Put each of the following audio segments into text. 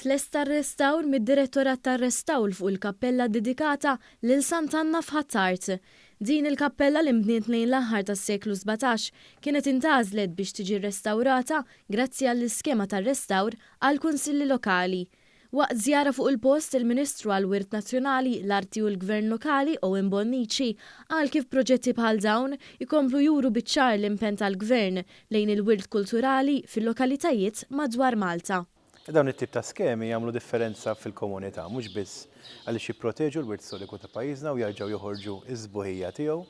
Tlesta r-restawr mid-Direttorat tar-Restawr fuq il-kappella ddedikata lil Sant'Anna f'Ħ'Attard. Din il-kappella li nbniet lejn l-aħħar tas-seklu 17 kienet intgħażlet biex tiġi rrestawrata grazzi għall-iskema tar-restawr għall-kunsilli lokali. Waqt żjara fuq il-post, il-Ministru għall-Wirt Nazzjonali, l-Arti u l-Gvern Lokali Owen Bonnici qal kif proġetti bħal dawn ikomplu juru biċ-ċar l-impenn tal-Gvern lejn il-wirt kulturali fil-lokalitajiet madwar Malta. Dawn it-tip ta' skemi jagħmlu differenza fil-komunità, mhux biss għaliex jipproteġu l-wirt storiku ta' pajjiżna u jerġgħu joħorġu s-sbuħija tiegħu,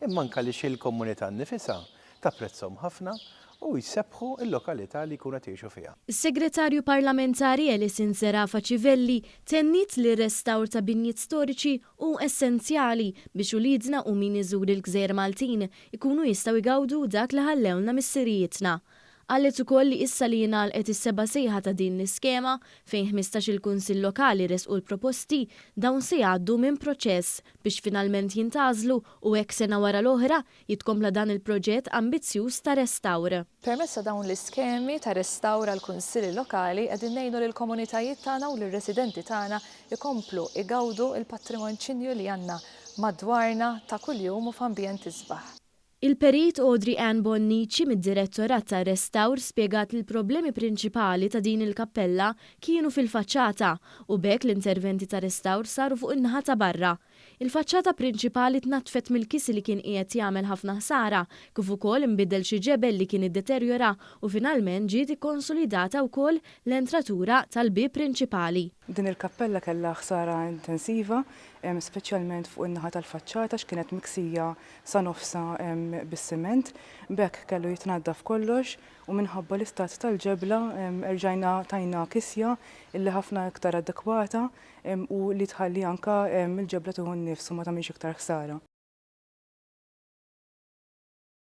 imma anke għaliex il-komunità nnifisha tapprezzhom ħafna u jsebbħu l-lokalità li jkunu qed jgħixu fiha. Is-Segretarju Parlamentari Alison Zerafa Civelli tenniet li r-restawr ta' binjiet storiċi hu essenzjali biex uliedna u min iżur il-gżejjer Maltin ikunu jistgħu jgawdu dak li ħallewlna missirijietna. Qalet ukoll li issa li ingħalqet is-seba' sejħa ta' din l-iskema, fejn ħmistax-il kunsill lokali ressqu l-proposti, dawn se jgħaddu minn proċess biex finalment jintgħażlu u hekk sena wara l-oħra jitkompla dan il-proġett ambizzjuż ta' restawr. Permezz ta' dawn l-iskemi ta' restawr għall-kunsilli lokali qegħdin ngħinu lill-komunitajiet tagħna u lir-residenti tagħna jkomplu jgawdu l-patrimonċinju li għandna madwarna ta' kuljum u f'ambjent isbaħ. Il-Perit Audrey Ann Bonnici mid-Direttorat tar-Restawr spjegat li l-problemi prinċipali ta' din il-kappella kienu fil-faċċata u b'hekk l-interventi ta' restawr saru fuq in-naħa ta' barra. Il-faċċata prinċipali tnaddfet mill-kisi li kien qiegħed jagħmel ħafna ħsara kif ukoll inbidel xi ġebel li kien iddeterjora u finalment ġiet ikkonsolidata wkoll l-entratura tal-bieb prinċipali. Din il-kappella kellha ħsara intensiva, speċjalment fuq in-naħa tal-faċċata x'kienet miksija sa nofsha bis-siment. B'hekk kellu jitnaddaf kollox u minħabba l-istat tal-ġebla erġajna tajna kisja illi ħafna iktar adekwata u li tħalli anke l-ġebla tieħu n-nifs u ma tagħmilx iktar ħsara.